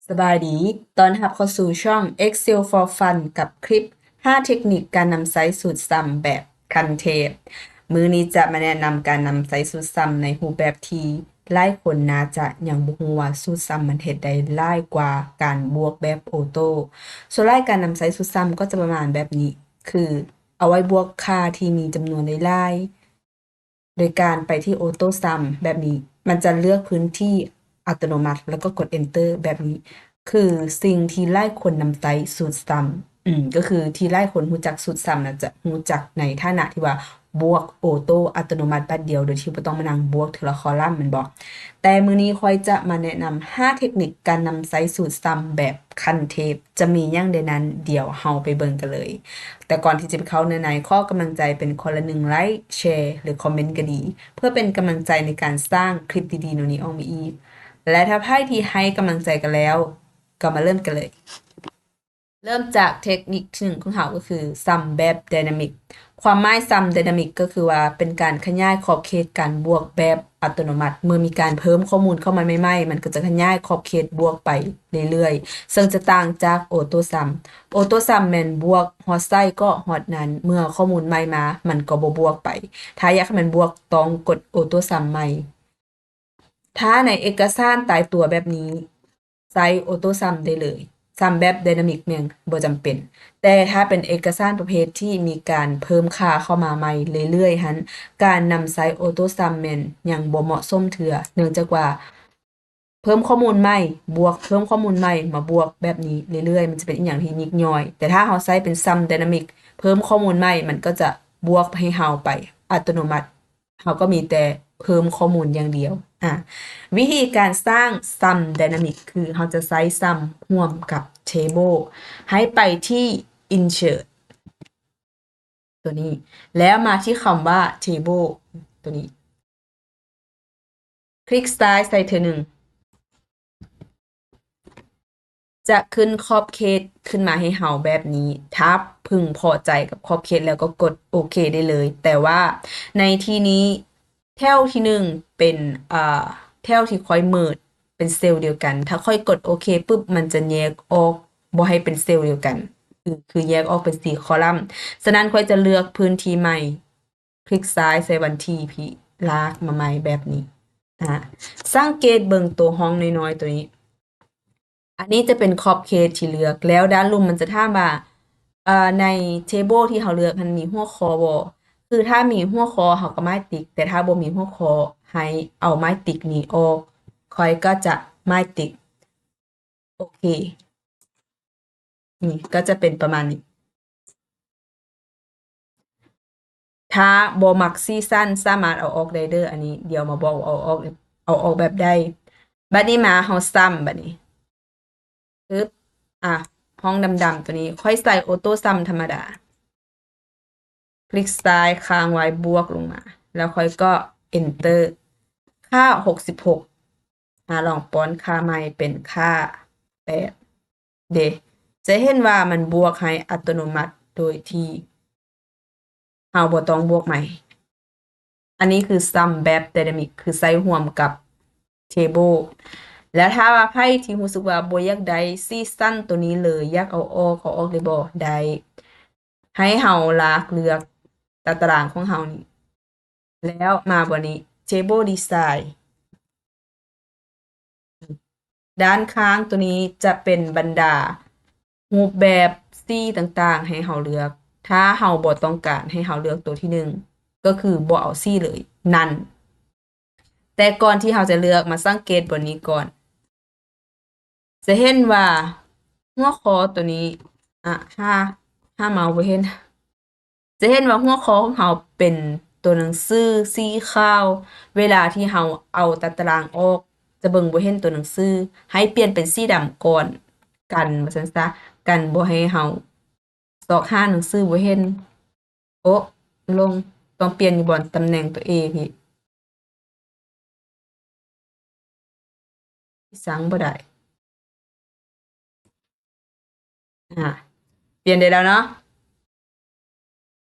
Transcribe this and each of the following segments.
ສະບາຍດີ, ຕ້ອນຮັບເຂົ້າສູ່ຊ່ອງ Excel for Fun ກັບຄລິບ ຫ້າເທັກນິກການນຳໃຊ້ສູດຊຳແບບຂັ້ນເທບ. ມື້ນີ້ຈະມາແນະນຳການນຳໃຊ້ສູດຊຳໃນຮູບແບບທີ່ຫຼາຍຄົນໜ້າຈະຍັງບໍ່ຮູ້ວ່າສູດຊຳມັນເຮັດໄດ້ຫຼາຍກວ່າການບວກແບບໂອໂຕ້. ສ່ວນຫຼາຍການນຳໃຊ້ສູດຊຳກໍຈະປະມານແບບນີ້, ຄືເອົາໄວ້ບວກຄ່າທີ່ມີຈຳນວນຫຼາຍໆ ໂດຍການໄປທີ່ Auto Sum ແບບນີ້, ມັນຈະເລືອກພື້ນທີ່ອັດຕະໂນມັດ ແລ້ວກໍກົດ Enter ແບບນີ້. ຄືສິ່ງທີ່ຫຼາຍຄົນນຳໃຊ້ສູດຊຳ, ອືມ, ກໍຄືທີ່ຫຼາຍຄົນຮູ້ຈັກສູດຊຳນະ ຈະຮູ້ຈັກໃນຖານະທີ່ວ່າບວກໂອໂຕ້ອັດຕະໂນມັດບາດດຽວ ໂດຍທີ່ບໍ່ຕ້ອງມານັ່ງບວກເທື່ອລະຄໍລັມແມ່ນບໍ່? ແຕ່ມື້ນີ້ຂ້ອຍຈະມາແນະນຳຫ້າເທັກນິກການນຳໃຊ້ສູດຊຳແບບຂັ້ນເທບ. ຈະມີຫຍັງໃນນັ້ນ, ດຽວເຮົາໄປເບິ່ງກັນເລີຍ. ແຕ່ກ່ອນທີ່ຈະໄປເຂົ້າເນື້ອໃນ, ຂໍກຳລັງໃຈເປັນຄົນລະໜຶ່ງໄລ, ແຊ ຫຼື ຄອມເມັນກໍດີ, ເພື່ອເປັນກຳລັງໃຈໃນການສ້າງຄລິບດີໆແນວນີ້ອອກມາອີກ. ແລະ ຖ້າໃຜທີ່ໃຫ້ກຳລັງໃຈກັນແລ້ວ, ກໍມາເລີ່ມກັນເລີຍ. ເລີ່ມຈາກເທັກນິກທີໜຶ່ງຂອງເຮົາ ກໍຄືຊຳແບບໄດນາມິກ. ຄວາມໝາຍຊຳໄດນາມິກກໍຄືວ່າເປັນການຂະຫຍາຍຂອບເຂດການບວກແບບອັດຕະໂນມັດ. ເມື່ອມີການເພີ່ມຂໍ້ມູນເຂົ້າມາໃໝ່ໆ, ມັນກໍຈະຂະຫຍາຍຂອບເຂດບວກໄປເລື້ອຍໆ, ເຊິ່ງຈະຕ່າງຈາກໂອໂຕ້ຊຳ. ໂອໂຕ້ຊຳແມ່ນບວກຮອດໃສກໍຮອດນັ້ນ, ເມື່ອຂໍ້ມູນໃໝ່ມາ, ມັນກໍບໍ່ບວກໄປ. ຖ້າຢາກໃຫ້ມັນບວກ, ຕ້ອງກົດໂອໂຕ້ຊຳໃໝ່. ຖ້າໃນເອກະສານຕາຍຕົວແບບນີ້, ໃຊ້ໂອໂຕ້ຊຳໄດ້ເລີຍ, ຊຳແບບໄດນາມິກແມ່ນບໍ່ຈຳເປັນ. ແຕ່ຖ້າເປັນເອກະສານປະເພດທີ່ມີການເພີ່ມຄ່າເຂົ້າມາໃໝ່ເລື້ອຍໆຫັ້ນ, ການນຳໃຊ້ໂອໂຕ້ຊຳແມ່ນຍັງບໍ່ເໝາະສົມເທື່ອ, ເນື່ອງຈາກວ່າເພີ່ມຂໍ້ມູນໃໝ່ ບວກເພີ່ມຂໍ້ມູນໃໝ່ມາບວກແບບນີ້ເລື້ອຍໆ, ມັນຈະເປັນອີ່ຫຍັງທີ່ຍິກຍ່ອຍ. ແຕ່ຖ້າເຮົາໃຊ້ເປັນຊຳໄດນາມິກ, ເພີ່ມຂໍ້ມູນໃໝ່ ມັນກໍຈະບວກໃຫ້ເຮົາໄປອັດຕະໂນມັດ. ເຮົາກໍມີແຕ່ເພີ່ມຂໍ້ມູນຢ່າງດຽວ. ອາ ວິທີການສ້າງຊຳໄດນາມິກ ຄືເຮົາຈະໃຊ້ຊຳຮ່ວມກັບ Table. ໃຫ້ໄປທີ່ Insert ຕົວນີ້ ແລ້ວມາທີ່ຄຳວ່າ Table ຕົວນີ້, ຄລິກຊ້າຍໃສ່ເທື່ອໜຶ່ງ. ຈະຂຶ້ນຂອບເຂດຂຶ້ນມາໃຫ້ເຮົາແບບນີ້. ຖ້າເພິ່ງພໍໃຈກັບຂອບເຂດແລ້ວກໍກົດໂອເຄໄດ້ເລີຍ. ແຕ່ວ່າໃນທີ່ນີ້ແຖວທີໜຶ່ງເປັນ ເອີ ແຖວທີ່ຂ້ອຍເມີດເປັນເຊວດຽວກັນ. ຖ້າຂ້ອຍກົດໂອເຄປຶບ ມັນຈະແຍກອອກບໍ່ໃຫ້ເປັນເຊວດຽວກັນ, ຄື ຄືແຍກອອກເປັນສີ່ຄໍລັມ. ສະນັ້ນຂ້ອຍຈະເລືອກພື້ນທີ່ໃໝ່. ຄລິກຊ້າຍໃສ່ວັນທີພີ້ ລາກມາໃໝ່ແບບນີ້ນະ. ສັງເກດເບິ່ງໂຕຮ່ອງນ້ອຍໆໂຕນີ້. ອັນນີ້ຈະເປັນຂອບເຂດທີ່ເລືອກ, ແລ້ວດ້ານລຸ່ມມັນຈະຖາມວ່າ ເອີ ໃນ Table ທີ່ເຮົາເລືອກຫັ້ນມີຫົວຂໍ້ບໍ່? ຄືຖ້າມີຫົວຂໍ້ເຮົາກໍໝາຍຕິກ, ແຕ່ຖ້າບໍ່ມີຫົວຂໍ້ໃຫ້ເອົາໝາຍຕິກນີ້ອອກ. ຂ້ອຍກໍຈະໝາຍຕິກ. ໂອເຄ ນີ້ກໍຈະເປັນປະມານນີ້. ຖ້າບໍ່ມັກສີສັນ ສາມາດເອົາອອກໄດ້ເດີ້. ອັນນີ້ດຽວມາບອກເອົາອອກ ເອົາອອກແບບໃດ. ບັດນີ້ມາເຮົາຊຳ ບັດນີ້ ປຶບ ອາ ຮ່ອງດຳໆໂຕນີ້ ຂ້ອຍໃສ່ໂອໂຕ້ຊຳທຳມະດາ. ຄລິກຊ້າຍຄ້າງໄວ້ ບວກລົງມາ ແລ້ວຂ້ອຍກໍ Enter ຄ່າຫົກສິບຫົກ. ອາ ລອງປ້ອນຄ່າໃໝ່ເປັນຄ່າແປດເດ. ຈະເຫັນວ່າມັນບວກໃຫ້ອັດຕະໂນມັດໂດຍທີ່ເຮົາບໍ່ຕ້ອງບວກໃໝ່. ອັນນີ້ຄືຊຳແບບໄດນາມິກ ຄືໃຊ້ຮ່ວມກັບ Table. ແລ້ວຖ້າວ່າໃຜທີ່ຮູ້ສຶກວ່າບໍ່ຢາກໄດ້ສີສັນໂຕນີ້ເລີຍ, ຢາກເອົາອອກ, ເອົາອອກໄດ້ບໍ່? ໄດ້. ໃຫ້ເຮົາລາກເລືອກຕາຕະລາງຂອງເຮົານີ້ ແລ້ວມາບ່ອນນີ້ Table Design. ດ້ານຂ້າງໂຕນີ້ຈະເປັນບັນດາຮູບແບບສີຕ່າງໆໃຫ້ເຮົາເລືອກ. ຖ້າເຮົາບໍ່ຕ້ອງການໃຫ້ເຮົາເລືອກໂຕທີໜຶ່ງ ກໍຄືບໍ່ເອົາສີເລີຍ None. ແຕ່ກ່ອນທີ່ເຮົາຈະເລືອກ ມາສັງເກດບ່ອນນີ້ກ່ອນ. ຈະເຫັນວ່າຫົວຂໍ້ໂຕນີ້ ອະ ຫາ ຫາເມົາບໍ່ເຫັນ. ຈະເຫັນວ່າຫົວຂໍ້ຂອງເຮົາເປັນຕົວໜັງສືສີຂາວ. ເວລາທີ່ເຮົາເອົາຕາຕະລາງອອກ ຈະເບິ່ງບໍ່ເຫັນຕົວໜັງສື. ໃຫ້ປ່ຽນເປັນສີດຳກ່ອນ ກັນວ່າຊັ້ນຊະ, ກັນບໍ່ໃຫ້ເຮົາຊອກຫາໜັງສືບໍ່ເຫັນ. ໂອະ ຫຼົງ, ຕ້ອງປ່ຽນຢູ່ບ່ອນຕຳແໜ່ງຕົວ A ພີ້. ສັ່ງບໍ່ໄດ້. ອາ ປ່ຽນໄດ້ແລ້ວເນາະ.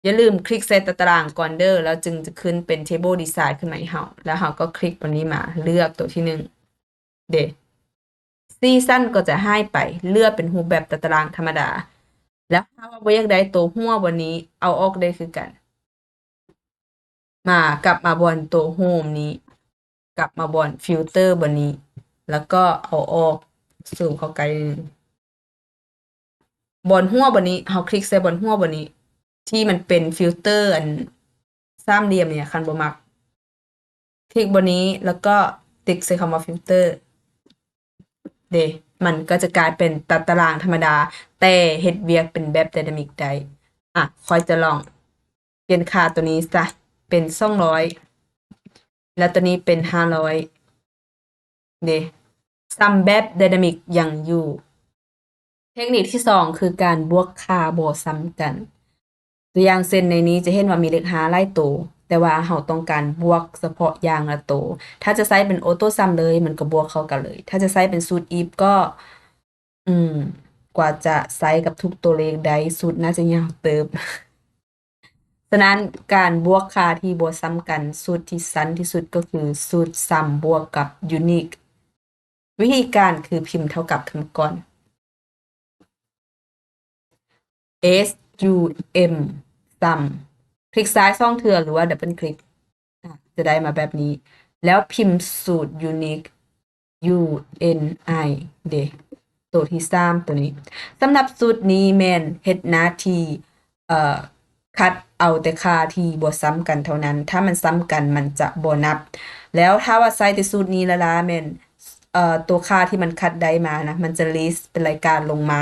ຢ່າລືມຄລິກໃສ່ຕາຕະລາງກ່ອນເດີ້ ແລ້ວຈຶ່ງຈະຂຶ້ນເປັນ Table Design ຂຶ້ນມາໃຫ້ເຮົາ. ແລ້ວເຮົາກໍຄລິກຕົວນີ້ມາ ເລືອກຕົວທີໜຶ່ງເດ. ສີສັນກໍຈະຫາຍໄປ ເຫຼືອເປັນຮູບແບບຕາຕະລາງທຳມະດາ. ແລ້ວຖ້າວ່າບໍ່ຢາກໄດ້ໂຕຫົວບ່ອນນີ້ ເອົາອອກໄດ້ຄືກັນ. ມາ ກັບມາບ່ອນໂຕໂຮມນີ້ ກັບມາບ່ອນຟິວເຕີບ່ອນນີ້ ແລ້ວກໍເອົາອອກ ຊູມເຂົ້າໃກ້ໜຶ່ງ. ບ່ອນຫົວບ່ອນນີ້ ເຮົາຄລິກໃສ່ບ່ອນຫົວບ່ອນນີ້ ທີ່ມັນເປັນຟິວເຕີອັນສາມຫຼ່ຽມນີ້ ຄັນບໍ່ມັກ ຄລິກບ່ອນນີ້ ແລ້ວກໍຕິກໃສ່ຄຳວ່າຟິວເຕີ ເດ ມັນກໍຈະກາຍເປັນຕາຕະລາງທຳມະດາ ແຕ່ເຮັດວຽກເປັນແບບໄດນາມິກໄດ້. ອະ ຂ້ອຍຈະລອງປ່ຽນຄ່າໂຕນີ້ຊະ ເປັນສອງຮ້ອຍ ແລ້ວໂຕນີ້ເປັນຫ້າຮ້ອຍ ເດ ສ່ຳແບບໄດນາມິກຍັງຢູ່. ເທັກນິກທີສອງ ຄືການບວກຄ່າບໍ່ສ່ຳກັນ. ຕົວຢ່າງເຊັ່ນໃນນີ້ຈະເຫັນວ່າມີເລກຫ້າຫຼາຍໂຕ ແຕ່ວ່າເຮົາຕ້ອງການບວກສະເພາະຢ່າງລະໂຕ. ຖ້າຈະໃຊ້ເປັນໂອໂຕ້ສ່ຳເລີຍ ມັນກໍບວກເຂົ້າກັນເລີຍ. ຖ້າຈະໃຊ້ເປັນສູດ if ກໍ ອືມ ກວ່າຈະໃຊ້ກັບທຸກຕົວເລກໄດ້ ສູດໜ້າຈະຍາວເຕີບ. ສະນັ້ນ ການບວກຄ່າທີ່ບໍ່ສ່ຳກັນ ສູດທີ່ສັ້ນທີ່ສຸດກໍຄືສູດສ່ຳບວກກັບ unique. ວິທີການຄືພິມເທົ່າກັບຂຶ້ນມາກ່ອນ S U M ສ່ຳ ຄລິກຊ້າຍສອງເທື່ອ ຫຼືວ່າດັບເບິນຄລິກ ອາ ຈະໄດ້ມາແບບນີ້ ແລ້ວພິມສູດ unique U N I ເດ ໂຕທີສາມ ໂຕນີ້. ສຳລັບສູດນີ້ແມ່ນເຮັດໜ້າທີ່ ເອີ ຄັດເອົາແຕ່ຄ່າທີ່ບໍ່ສ່ຳກັນເທົ່ານັ້ນ, ຖ້າມັນສ່ຳກັນມັນຈະບໍ່ນັບ. ແລ້ວຖ້າວ່າໃຊ້ແຕ່ສູດນີ້ລ້າໆ ແມ່ນ ເອີ ຕົວຄ່າທີ່ມັນຄັດໄດ້ມານະ ມັນຈະ list ເປັນລາຍການລົງມາ.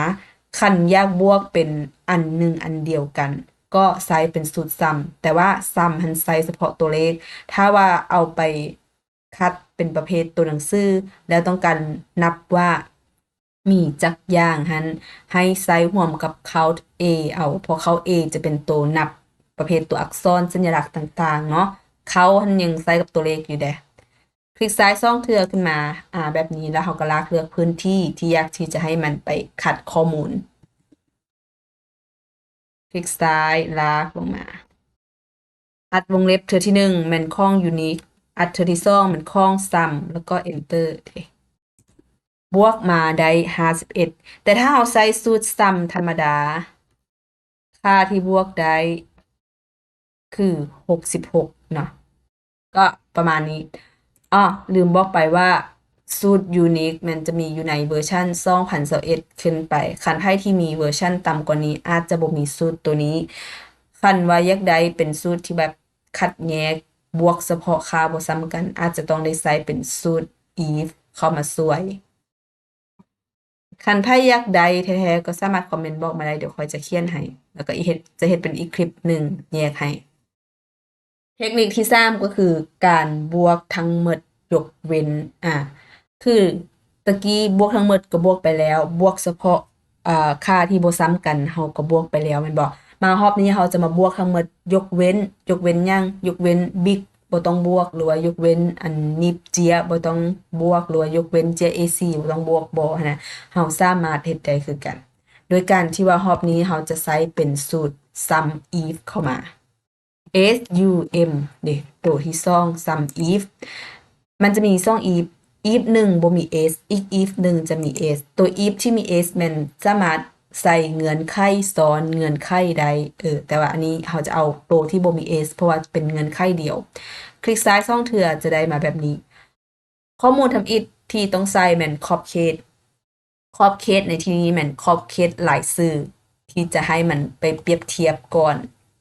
ຄັນຢາກບວກເປັນອັນໜຶ່ງອັນດຽວກັນ ກໍໃຊ້ເປັນສູດສ່ຳ, ແຕ່ວ່າສ່ຳຫັ້ນໃຊ້ສະເພາະຕົວເລກ. ຖ້າວ່າເອົາໄປຄັດເປັນປະເພດຕົວໜັງສື ແລ້ວຕ້ອງການນັບວ່າ ມີຈັກຢ່າງຫັ້ນ ໃຫ້ໃຊ້ຮ່ວມກັບ count A ເອົາ, ເພາະ count A ຈະເປັນໂຕນັບປະເພດຕົວອັກສອນ ສັນຍະລັກຕ່າງໆເນາະ. Count ຫັ້ນຍັງໃຊ້ກັບຕົວເລກຢູ່ເດ້. ຄລິກຊ້າຍສອງເທື່ອຂຶ້ນມາ ອາ ແບບນີ້ ແລ້ວເຮົາກໍລາກເລືອກພື້ນທີ່ທີ່ຢາກທີ່ຈະໃຫ້ມັນໄປຄັດຂໍ້ມູນ. ຄລິກຊ້າຍ ລາກລົງມາ ອັດວົງເລັບເທື່ອທີໜຶ່ງແມ່ນຂອງ unique ອັດເທື່ອທີສອງແມ່ນຂອງສ່ຳ ແລ້ວກໍ enter ເດ ບວກມາໄດ້ຫ້າສິບເອັດ. ແຕ່ຖ້າເຮົາໃຊ້ສູດສ່ຳທຳມະດາ ຄ່າທີ່ບວກໄດ້ຄືຫົກສິບຫົກເນາະ. ກໍປະມານນີ້. ອໍ ລືມບອກໄປວ່າສູດ unique ແມ່ນຈະມີຢູ່ໃນເວີຊັນສອງພັນຊາວເອັດຂຶ້ນໄປ. ຄັນໃຜທີ່ມີເວີຊັນຕ່ຳກວ່ານີ້ ອາດຈະບໍ່ມີສູດໂຕນີ້. ຄັນວ່າຢາກໄດ້ເປັນສູດທີ່ແບບຄັດແຍກ ບວກສະເພາະຄ່າບໍ່ສ່ຳກັນ ອາດຈະຕ້ອງໄດ້ໃຊ້ເປັນສູດ if ເຂົ້າມາຊ່ວຍ. ຄັນໃຜຢາກໄດ້ແທ້ໆ ກໍສາມາດຄອມເມັນບອກມາໄດ້ ດຽວຂ້ອຍຈະຂຽນໃຫ້ ແລ້ວກໍອີເຮັດ ຈະເຮັດເປັນອີກຄລິບໜຶ່ງແຍກໃຫ້. ເທັກນິກທີສາມ ກໍຄືການບວກທັງໝົດຍົກເວັ້ນ ອາ ຄືຕະກີ້ບວກທັງໝົດກໍບວກໄປແລ້ວ, ບວກສະເພາະ ອາ ຄ່າທີ່ບໍ່ສ່ຳກັນ ເຮົາກໍບວກໄປແລ້ວແມ່ນບໍ່? ມາຮອບນີ້ເຮົາຈະມາບວກທັງໝົດຍົກເວັ້ນ, ຍົກເວັ້ນຫຍັງ? ຍົກເວັ້ນບິກບໍ່ຕ້ອງບວກ ຫຼືວ່າຍົກເວັ້ນອັນໜີບເຈ້ຍບໍ່ຕ້ອງບວກ ຫຼືວ່າຍົກເວັ້ນເຈ້ຍ A C ບໍ່ຕ້ອງບວກ ບໍ່ຫັ້ນນະ. ເຮົາສາມາດເຮັດໄດ້ຄືກັນ ໂດຍການທີ່ວ່າຮອບນີ້ເຮົາຈະໃຊ້ເປັນສູດ sum if ເຂົ້າມາ S U M ເດ ໂຕທີສອງ sum if ມັນຈະມີສອງ if, if ໜຶ່ງບໍ່ມີ S, ອີກ if ໜຶ່ງຈະມີ S. ໂຕ if ທີ່ມີ S ແມ່ນສາມາດໃສ່ເງື່ອນໄຂຊ້ອນເງື່ອນໄຂໄດ້ ເອີ ແຕ່ວ່າອັນນີ້ເຮົາຈະເອົາໂຕທີ່ບໍ່ມີ S ເພາະວ່າເປັນເງື່ອນໄຂດຽວ. ຄລິກຊ້າຍສອງເທື່ອຈະໄດ້ມາແບບນີ້. ຂໍ້ມູນທຳອິດທີ່ຕ້ອງໃສ່ແມ່ນຂອບເຂດ. ຂອບເຂດໃນທີ່ນີ້ແມ່ນຂອບເຂດລາຍຊື່ ທີ່ຈະໃຫ້ມັນໄປປຽບທຽບກ່ອນ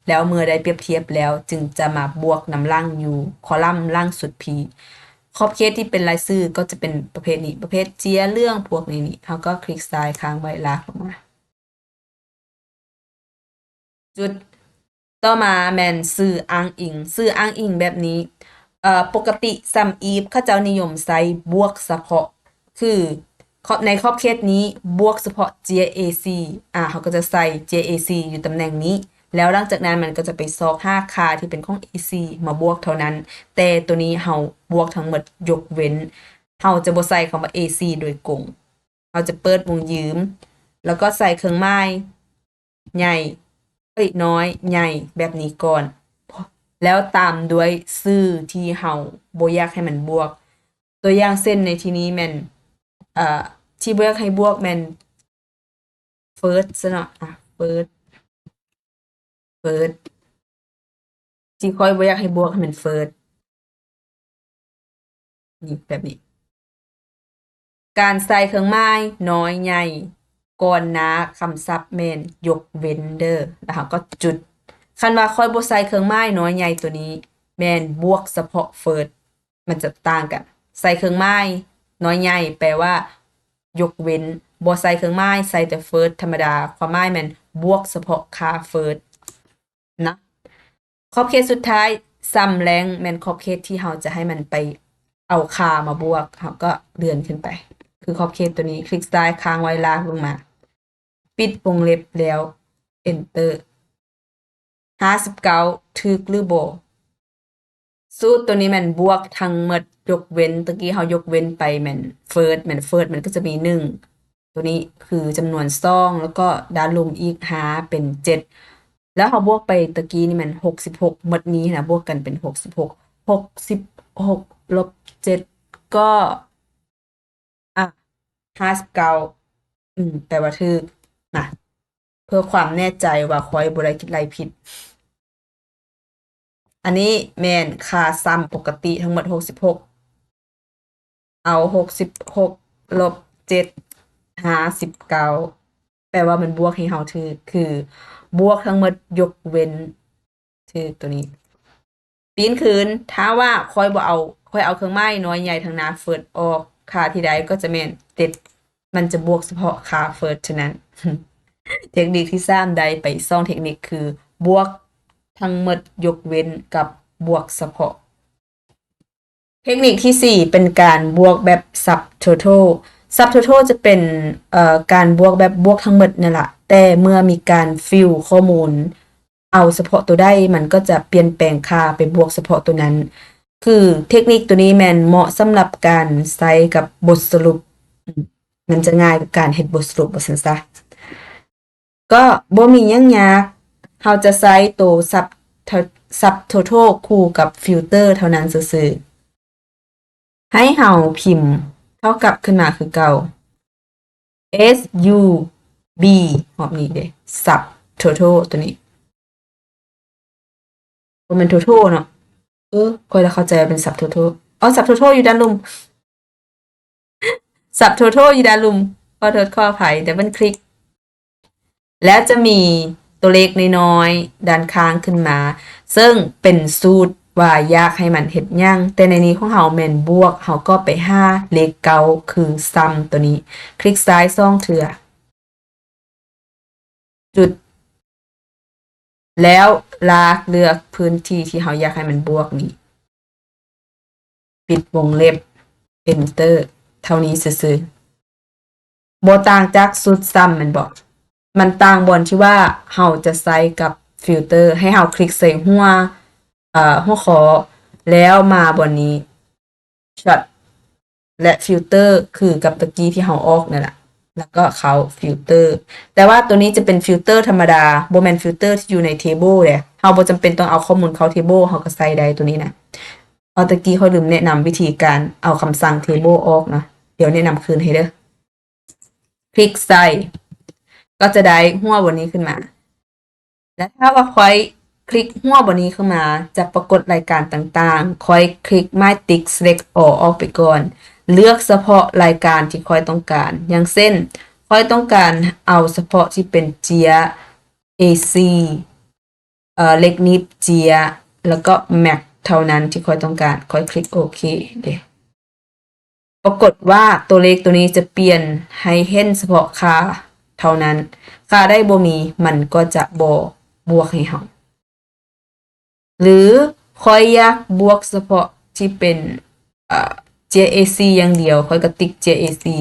ແລ້ວເມື່ອໄດ້ປຽບທຽບແລ້ວ ຈຶ່ງຈະມາບວກນຳຫຼັງຢູ່ຄອລັມຫຼັງສຸດພີ. ຂອບເຂດທີ່ເປັນລາຍຊື່ກໍຈະເປັນປະເພດນີ້ ປະເພດເຈ້ຍເຫຼືອງພວກນີ້ນີ້ ເຮົາກໍຄລິກຊ້າຍຄ້າງໄວ້ ລາກລົງມາ. ຈຸດ ຕໍ່ມາແມ່ນຊື່ອ້າງອີງ. ຊື່ອ້າງອີງແບບນີ້ ເອີ ປົກກະຕິ sum if ເຂົາເຈົ້ານິຍົມໃຊ້ບວກສະເພາະ ຄື ຂອບ ໃນຂອບເຂດນີ້ບວກສະເພາະເຈ້ຍ A C ອາ ເຮົາກໍຈະໃສ່ເຈ້ຍ A C ຢູ່ຕຳແໜ່ງນີ້ ແລ້ວຫຼັງຈາກນັ້ນມັນກໍຈະໄປຊອກຫາຄ່າທີ່ເປັນຂອງ A C ມາບວກເທົ່ານັ້ນ. ແຕ່ໂຕນີ້ເຮົາບວກທັງໝົດ ຍົກເວັ້ນ ເຮົາຈະບໍ່ໃສ່ຄຳວ່າ A C ໂດຍກົງ. ເຮົາຈະເປີດວົງຢືມ ແລ້ວກໍໃສ່ເຄື່ອງໝາຍໃຫຍ່ ເອີຍ ນ້ອຍ ໃຫຍ່ ແບບນີ້ກ່ອນ ແລ້ວຕາມດ້ວຍຊື່ທີ່ເຮົາບໍ່ຢາກໃຫ້ມັນບວກ. ຕົວຢ່າງເຊັ່ນໃນທີ່ນີ້ແມ່ນ ເອີ ທີ່ບໍ່ຢາກໃຫ້ບວກແມ່ນ first ຊະເນາະ ອາ first first ທີ່ຂ້ອຍບໍ່ຢາກໃຫ້ບວກໃຫ້ມັນ first ນີ້ ແບບນີ້ ການໃສ່ເຄື່ອງໝາຍນ້ອຍໃຫຍ່ກ່ອນໜ້າຄຳສັບແມ່ນຍົກເວັ້ນເດີ້ ແລ້ວເຮົາກໍຈຸດ. ຄັນວ່າຂ້ອຍບໍ່ໃສ່ເຄື່ອງໝາຍນ້ອຍໃຫຍ່ໂຕນີ້ ແມ່ນບວກສະເພາະ first ມັນຈະຕ່າງກັນ. ໃສ່ເຄື່ອງໝາຍນ້ອຍໃຫຍ່ແປວ່າຍົກເວັ້ນ, ບໍ່ໃສ່ເຄື່ອງໝາຍ ໃສ່ແຕ່ first ທຳມະດາ ຄວາມໝາຍແມ່ນບວກສະເພາະຄ່າ first ນະ. ຂອບເຂດສຸດທ້າຍ sum length ແມ່ນຂອບເຂດທີ່ເຮົາຈະໃຫ້ມັນໄປເອົາຄ່າມາບວກ, ເຮົາກໍເລື່ອນຂຶ້ນໄປ ຄືຂອບເຂດໂຕນີ້ ຄລິກຊ້າຍຄ້າງໄວ້ ລາກລົງມາ ປິດວົງເລັບແລ້ວ enter. ຫ້າສິບເກົ້າ ຖືກຫຼືບໍ່? ສູດໂຕນີ້ແມ່ນບວກທັງໝົດ ຍົກເວັ້ນ ຕະກີ້ເຮົາຍົກເວັ້ນໄປແມ່ນ first ແມ່ນ first ມັນກໍຈະມີໜຶ່ງ ໂຕນີ້ຄືຈຳນວນສອງ ແລ້ວກໍດ້ານລຸ່ມອີກຫ້າ ເປັນເຈັດ ແລ້ວເຮົາບວກໄປຕະກີ້ນີ້ແມ່ນຫົກສິບຫົກ ໝົດນີ້ນະ ບວກກັນເປັນຫົກສິບຫົກ ຫົກສິບຫົກລົບເຈັດ ກໍ ອາ ຫ້າສິບເກົ້າ ອືມ ແປວ່າຖືກນະ ເພື່ອຄວາມແນ່ໃຈວ່າຂ້ອຍບໍ່ໄດ້ຄິດໄລ່ຜິດ. ອັນນີ້ແມ່ນຄ່າ sum ປົກກະຕິທັງໝົດຫົກສິບຫົກ ເອົາຫົກສິບຫົກລົບເຈັດ ຫ້າສິບເກົ້າ ແປວ່າມັນບວກໃຫ້ເຮົາຖືກ ຄືບວກທັງໝົດຍົກເວັ້ນ ຖືກໂຕນີ້. ປີ້ນຄືນ ຖ້າວ່າຂ້ອຍບໍ່ເອົາ ຂ້ອຍເອົາເຄື່ອງໝາຍນ້ອຍໃຫຍ່ທາງໜ້າ first ອອກ ຄ່າທີ່ໄດ້ກໍຈະແມ່ນເຈັດ ມັນຈະບວກສະເພາະຄ່າ first ເທົ່ານັ້ນ. ເທັກນິກທີສາມ ໄດ້ໄປສອງເທັກນິກ ຄືບວກທັງໝົດຍົກເວັ້ນກັບບວກສະເພາະ. ເທັກນິກທີສີ່ ເປັນການບວກແບບ subtotal. Subtotal ຈະເປັນ ເອີ ການບວກແບບບວກທັງໝົດນັ້ນລະ ແຕ່ເມື່ອມີການ fill ຂໍ້ມູນ ເອົາສະເພາະໂຕໃດ ມັນກໍຈະປ່ຽນແປງຄ່າໄປບວກສະເພາະໂຕນັ້ນ. ຄືເທັກນິກໂຕນີ້ແມ່ນເໝາະສຳລັບການໃຊ້ກັບບົດສະຫຼຸບ ມັນຈະງ່າຍກັບການເຮັດບົດສະຫຼຸບວ່າຊັ້ນຊະ. ກໍບໍ່ມີຫຍັງຍາກ, ເຮົາຈະໃຊ້ໂຕ sub subtotal ຄູ່ກັບ filter ເທົ່ານັ້ນຊື່ໆ. ໃຫ້ເຮົາພິມເທົ່າກັບຂຶ້ນມາຄືເກົ່າ S U B ຮອບນີ້ເດ້ subtotal ໂຕນີ້ ບໍ່ແມ່ນ total ເນາະ. ເອີ ຂ້ອຍລະເຂົ້າໃຈວ່າເປັນ subtotal. ອໍ subtotal ຢູ່ດ້ານລຸ່ມ subtotal ຢູ່ດ້ານລຸ່ມ. ຂໍໂທດຂໍອະໄພ double click ແລ້ວຈະມີຕົວເລກນ້ອຍໆດ້ານຂ້າງຂຶ້ນມາ ເຊິ່ງເປັນສູດວ່າຢາກໃຫ້ມັນເຮັດຫຍັງ. ແຕ່ໃນນີ້ຂອງເຮົາແມ່ນບວກ, ເຮົາກໍໄປຫາເລກເກົ້າ ຄື sum ໂຕນີ້, ຄລິກຊ້າຍສອງເທື່ອ ຈຸດ ແລ້ວລາກເລືອກພື້ນທີ່ທີ່ເຮົາຢາກໃຫ້ມັນບວກນີ້ ປິດວົງເລັບ enter ເທົ່ານີ້ຊື່ໆ. ບໍ່ຕ່າງຈາກສູດ sum ແມ່ນບໍ່? ມັນຕ່າງບ່ອນທີ່ວ່າເຮົາຈະໃຊ້ກັບ filter. ໃຫ້ເຮົາຄລິກໃສ່ຫົວ ເອີ ຫົວຂໍ້ ແລ້ວມາບ່ອນນີ້ short ແລະ filter ຄືກັບຕະກີ້ທີ່ເຮົາອອກນັ້ນລະ ແລ້ວກໍເຂົ້າ filter. ແຕ່ວ່າໂຕນີ້ຈະເປັນ filter ທຳມະດາ ບໍ່ແມ່ນ filter ທີ່ຢູ່ໃນ table ເດ້. ເຮົາບໍ່ຈຳເປັນຕ້ອງເອົາຂໍ້ມູນເຂົ້າ table ເຮົາກໍໃສ່ໄດ້ໂຕນີ້ນະ. ເພາະຕະກີ້ຂ້ອຍລືມແນະນຳວິທີການເອົາຄຳສັ່ງ table ອອກເນາະ, ດຽວແນະນຳຄືນໃຫ້ເດີ້. ຄລິກໃສ່ ກໍຈະໄດ້ຫົວບ່ອນນີ້ຂຶ້ນມາ. ແລະ ຖ້າວ່າຂ້ອຍຄລິກຫົວບ່ອນນີ້ຂຶ້ນມາ ຈະປາກົດລາຍການຕ່າງໆ. ຂ້ອຍຄລິກໝາຍຕິກ select all ອອກໄປກ່ອນ, ເລືອກສະເພາະລາຍການທີ່ຂ້ອຍຕ້ອງການ. ຢ່າງເຊັ່ນ ຂ້ອຍຕ້ອງການເອົາສະເພາະທີ່ເປັນເຈ້ຍ ເອສີ່ ເອີ ເຫຼັກໜີບເຈ້ຍ ແລ້ວກໍ max ເທົ່ານັ້ນທີ່ຂ້ອຍຕ້ອງການ. ຂ້ອຍຄລິກໂອເຄເດ້. ປາກົດວ່າຕົວເລກໂຕນີ້ຈະປ່ຽນໃຫ້ເຫັນສະເພາະຄ່າເທົ່ານັ້ນ, ຄ່າໃດບໍ່ມີ ມັນກໍຈະບໍ່ບວກໃຫ້ເຮົາ. ຫຼື ຂ້ອຍຢາກບວກສະເພາະທີ່ເປັນ ເອີ ເຈ້ຍ ເອສີ່ ຢ່າງດຽວ, ຂ້ອຍກໍຕິກເຈ້ຍ ເອສີ່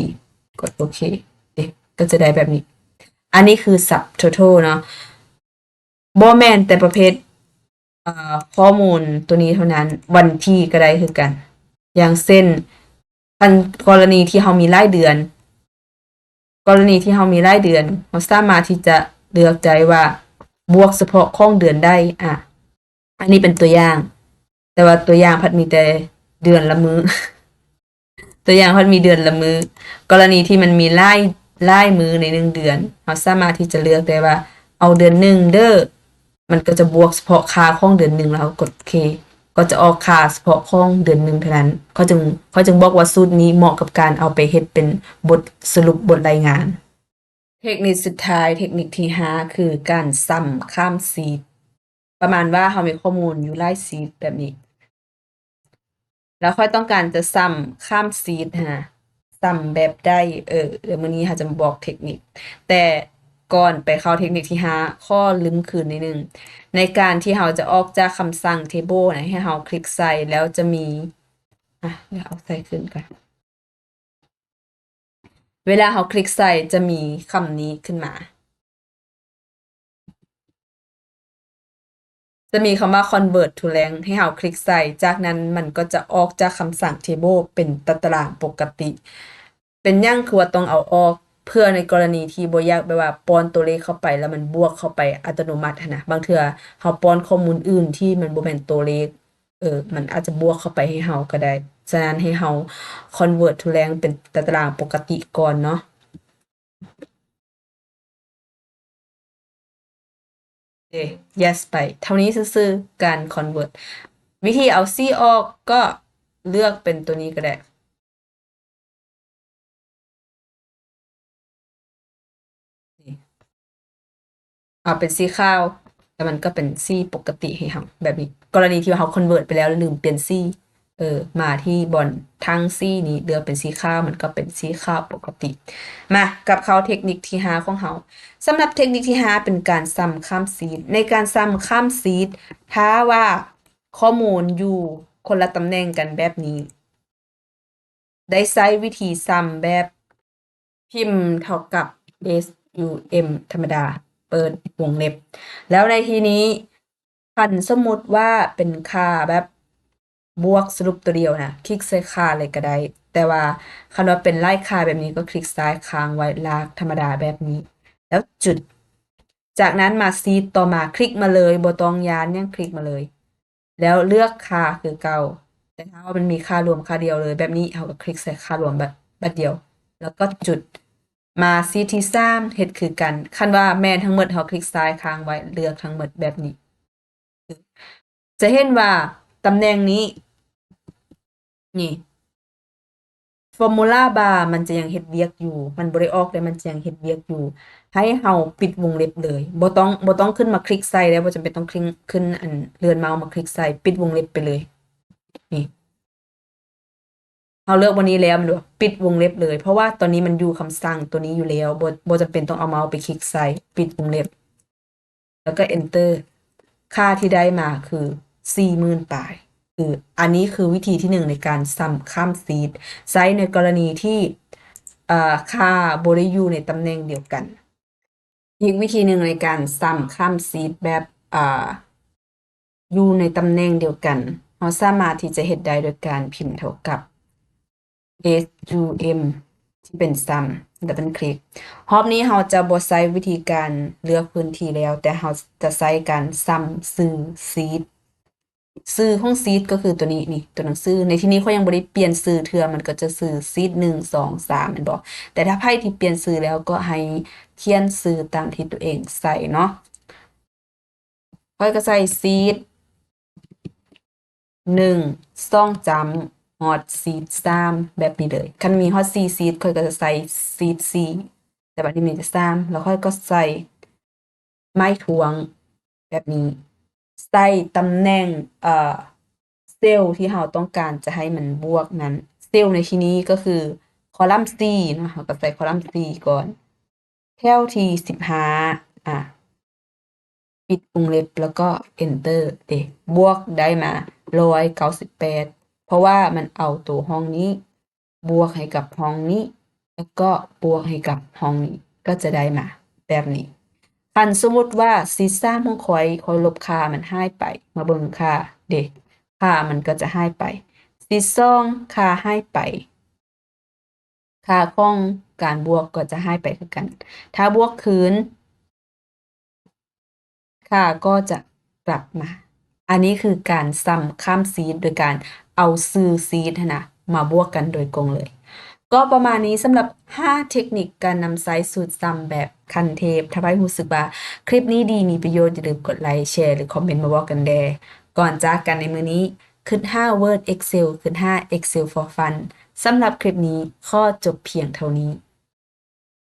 ກົດໂອເຄເດ້, ກໍຈະໄດ້ແບບນີ້. ອັນນີ້ຄື subtotal ເນາະ. ບໍ່ແມ່ນແຕ່ປະເພດ ເອີ ຂໍ້ມູນໂຕນີ້ເທົ່ານັ້ນ, ວັນທີກໍໄດ້ຄືກັນ. ຢ່າງເຊັ່ນ ຄັນກໍລະນີທີ່ເຮົາມີລາຍເດືອນ, ກໍລະນີທີ່ເຮົາມີລາຍເດືອນ, ເຮົາສາມາດທີ່ຈະເລືອກໄດ້ວ່າບວກສະເພາະຂອງເດືອນໃດ. ອາ ອັນນີ້ເປັນຕົວຢ່າງ, ແຕ່ວ່າຕົວຢ່າງພັດມີແຕ່ເດືອນລະມື້. ຕົວຢ່າງ ເພິ່ນມີເດືອນລະມື້ ກໍລະນີທີ່ມັນມີຫຼາຍ ຫຼາຍມື້ໃນໜຶ່ງເດືອນ ເຮົາສາມາດທີ່ຈະເລືອກໄດ້ວ່າ ເອົາເດືອນໜຶ່ງເດີ້ ມັນກໍຈະບວກສະເພາະຄ່າຂອງເດືອນໜຶ່ງ ແລ້ວເຮົາກົດໂອເຄ ກໍຈະອອກຄ່າສະເພາະຂອງເດືອນໜຶ່ງເທົ່ານັ້ນ. ເຂົາຈຶ່ງ ເຂົາຈຶ່ງບອກວ່າສູດນີ້ເໝາະກັບການເອົາໄປເຮັດເປັນບົດສະຫຼຸບບົດລາຍງານ. ເທັກນິກສຸດທ້າຍ ເທັກນິກທີຫ້າ ຄືການຊ້ຳຂ້າມຊີດ. ປະມານວ່າເຮົາມີຂໍ້ມູນຢູ່ຫຼາຍຊີດແບບນີ້ ແລ້ວຂ້ອຍຕ້ອງການຈະຊ້ຳຂ້າມຊີດຫັ້ນນະ ຊ້ຳແບບໃດ? ເອີ ດຽວມື້ນີ້ເຮົາຈະມາບອກເທັກນິກ ແຕ່ກ່ອນໄປເຂົ້າເທັກນິກທີຫ້າ ຂໍລຶມຄືນໜ້ອຍໜຶ່ງ. ໃນການທີ່ເຮົາຈະອອກຈາກຄຳສັ່ງ table ນະ ໃຫ້ເຮົາຄລິກໃສ່ ແລ້ວຈະມີ ອ່ະ ດຽວເອົາໃສ່ຄືນກ່ອນ. ເວລາເຮົາຄລິກໃສ່ຈະມີຄຳນີ້ຂຶ້ນມາ ຈະມີຄຳວ່າ convert to rank ໃຫ້ເຮົາຄລິກໃສ່ ຈາກນັ້ນມັນກໍຈະອອກຈາກຄຳສັ່ງ table ເປັນຕາຕະລາງປົກກະຕິ. ເປັນຫຍັງຄືວ່າຕ້ອງເອົາອອກ? ເພື່ອໃນກໍລະນີທີ່ບໍ່ຢາກແບບວ່າປ້ອນຕົວເລກເຂົ້າໄປ ແລ້ວມັນບວກເຂົ້າໄປອັດຕະໂນມັດຫັ້ນນະ ບາງເທື່ອເຮົາປ້ອນຂໍ້ມູນອື່ນທີ່ມັນບໍ່ແມ່ນຕົວເລກ ເອີ ມັນອາດຈະບວກເຂົ້າໄປໃຫ້ເຮົາກໍໄດ້. ສະນັ້ນໃຫ້ເຮົາ convert to rank ເປັນຕາຕະລາງປົກກະຕິກ່ອນເນາະ. ເດ yes ໄປເທົ່ານີ້ຊື່ໆ ການ convert. ວິທີເອົາຊີດອອກກໍເລືອກເປັນຕົວນີ້ກໍໄດ້. ນີ້ ເອົາເປັນສີຂາວ ແລ້ວມັນກໍເປັນສີປົກກະຕິໃຫ້ເຮົາແບບນີ້. ກໍລະນີທີ່ວ່າເຮົາ convert ໄປແລ້ວ ລືມປ່ຽນສີ ເອີ ມາທີ່ບ່ອນຖັງສີນີ້ ເລືອກເປັນສີຂາວ ມັນກໍເປັນສີຂາວປົກກະຕິ. ມາ ກັບເຂົ້າເທັກນິກທີຫ້າຂອງເຮົາ. ສຳລັບເທັກນິກທີຫ້າ ເປັນການຊ້ຳຂ້າມຊີດ. ໃນການຊ້ຳຂ້າມຊີດ ຖ້າວ່າຂໍ້ມູນຢູ່ຄົນລະຕຳແໜ່ງກັນແບບນີ້ ໄດ້ໃຊ້ວິທີຊ້ຳແບບພິມເທົ່າກັບ S U M ທຳມະດາ ເປີດວົງເລັບ. ແລ້ວໃນທີ່ນີ້ ຄັນສົມມຸດວ່າເປັນຄ່າແບບບວກສະຫຼຸບຕົວດຽວນະ ຄລິກໃສ່ຄ່າເລີຍກໍໄດ້, ແຕ່ວ່າຄັນວ່າເປັນຫຼາຍຄ່າແບບນີ້ ກໍຄລິກຊ້າຍຄ້າງໄວ້ ລາກທຳມະດາແບບນີ້ ແລ້ວຈຸດ. ຈາກນັ້ນມາຊີດຕໍ່ມາ ຄລິກມາເລີຍ ບໍ່ຕ້ອງຢ້ານຫຍັງ ຄລິກມາເລີຍ. ແລ້ວເລືອກຄ່າຄືເກົ່າ, ແຕ່ຖ້າວ່າມັນມີຄ່າລວມຄ່າດຽວເລີຍແບບນີ້ ເຮົາກໍຄລິກໃສ່ຄ່າລວມບາດ ບາດດຽວ ແລ້ວກໍຈຸດ. ມາຊີດທີສາມ ເຮັດຄືກັນ, ຄັນວ່າແມ່ນທັງໝົດ ເຮົາຄລິກຊ້າຍຄ້າງໄວ້ ເລືອກທັງໝົດແບບນີ້. ຈະເຫັນວ່າຕຳແໜ່ງນີ້ ນີ້ formula bar ມັນຈະຍັງເຮັດວຽກຢູ່, ມັນບໍ່ໄດ້ອອກ ແຕ່ມັນຈະຍັງເຮັດວຽກຢູ່. ໃຫ້ເຮົາປິດວົງເລັບເລີຍ, ບໍ່ຕ້ອງ ບໍ່ຕ້ອງຂຶ້ນມາຄລິກໃສ່ແລ້ວ, ບໍ່ຈຳເປັນຕ້ອງຄລິກ ຂຶ້ນ ອັນ ເລື່ອນເມົາສ໌ມາຄລິກໃສ່, ປິດວົງເລັບໄປເລີຍ. ນີ້ ເຮົາເລືອກບ່ອນນີ້ແລ້ວ ແມ່ນບໍ່? ປິດວົງເລັບເລີຍ, ເພາະວ່າຕອນນີ້ມັນຢູ່ຄຳສັ່ງຕົວນີ້ຢູ່ແລ້ວ, ບໍ່ ບໍ່ຈຳເປັນຕ້ອງເອົາເມົາສ໌ໄປຄລິກໃສ່, ປິດວົງເລັບ. ແລ້ວກໍ enter ຄ່າທີ່ໄດ້ມາຄືສີ່ໝື່ນປາຍ. ຄື ອັນນີ້ຄືວິທີທີໜຶ່ງໃນການຊ້ຳຂ້າມຊີດ, ໃຊ້ໃນກໍລະນີທີ່ ເອີ ຄ່າບໍ່ໄດ້ຢູ່ໃນຕຳແໜ່ງດຽວກັນ. ອີກວິທີໜຶ່ງໃນການຊ້ຳຂ້າມຊີດແບບ ເອີ ຢູ່ໃນຕຳແໜ່ງດຽວກັນ, ເຮົາສາມາດທີ່ຈະເຮັດໄດ້ໂດຍການພິມເທົ່າກັບ S U M ທີ່ເປັນຊ້ຳ double click. ຮອບນີ້ເຮົາຈະບໍ່ໃຊ້ວິທີການເລືອກພື້ນທີ່ແລ້ວ, ແຕ່ເຮົາຈະໃຊ້ການຊ້ຳຊື່ຊີດ, ຊື່ຂອງຊີດກໍຄືຕົວນີ້ ນີ້ ຕົວໜັງສື. ໃນທີ່ນີ້ຂ້ອຍຍັງບໍ່ໄດ້ປ່ຽນຊື່ເທື່ອ, ມັນກໍຈະຊື່ຊີດໜຶ່ງ ສອງ ສາມ ແມ່ນບໍ່? ແຕ່ຖ້າໃຜທີ່ປ່ຽນຊື່ແລ້ວກໍໃຫ້ຂຽນຊື່ຕາມທີ່ຕົວເອງໃສ່ເນາະ. ຂ້ອຍກໍໃສ່ຊີດໜຶ່ງ ສອງຈ້ຳ ຮອດຊີດສາມ ແບບນີ້ເລີຍ. ຄັນມີຮອດສີ່ຊີດ ຂ້ອຍກໍຈະໃສ່ຊີດສີ່, ແຕ່ບັດນີ້ມີແຕ່ສາມ ແລ້ວຂ້ອຍກໍໃສ່ໄມ້ທວງແບບນີ້, ໃສ່ຕຳແໜ່ງ ເອີ ເຊວທີ່ເຮົາຕ້ອງການຈະໃຫ້ມັນບວກນັ້ນ. ເຊວໃນທີ່ນີ້ກໍຄືຄໍລັມສີ່ເນາະ, ເຮົາກໍໃສ່ຄໍລັມສີ່ກ່ອນ. ແຖວທີສິບຫ້າ ອ່ະ ປິດວົງເລັບ ແລ້ວກໍ enter ເດ ບວກໄດ້ມາຮ້ອຍເກົ້າສິບແປດ ເພາະວ່າມັນເອົາໂຕຫ້ອງນີ້ບວກໃຫ້ກັບຫ້ອງນີ້ ແລ້ວກໍບວກໃຫ້ກັບຫ້ອງນີ້ ກໍຈະໄດ້ມາແບບນີ້. ຄັນສົມມຸດວ່າຊີດສາມຂອງຂ້ອຍ ຂ້ອຍລົບຄ່າມັນຫາຍໄປ, ມາເບິ່ງຄ່າເດ ຄ່າມັນກໍຈະຫາຍໄປ. ຊີດສອງ ຄ່າຫາຍໄປ. ຄ່າຂອງການບວກກໍຈະຫາຍໄປຄືກັນ. ຖ້າບວກຄືນ ຄ່າກໍຈະກັບມາ. ອັນນີ້ຄືການຊ້ຳຂ້າມຊີດ ໂດຍການເອົາຊື່ຊີດຫັ້ນນະ ມາບວກກັນໂດຍກົງເລີຍ. ກໍປະມານນີ້ສຳລັບຫ້າເທັກນິກການນຳໃຊ້ສູດຊ້ຳແບບຂັ້ນເທບ. ຖ້າໃຜຮູ້ສຶກວ່າຄລິບນີ້ດີ ມີປະໂຫຍດ, ຢ່າລືມກົດໄລ, ແຊ ຫຼື ຄອມເມັນມາບອກກັນແດ່. ກ່ອນຈາກກັນໃນມື້ນີ້, ຄຶດຫ້າ Word Excel, ຄຶດຫ້າ Excel for Fun. ສຳລັບຄລິບນີ້, ຂໍຈົບພຽງເທົ່ານີ້.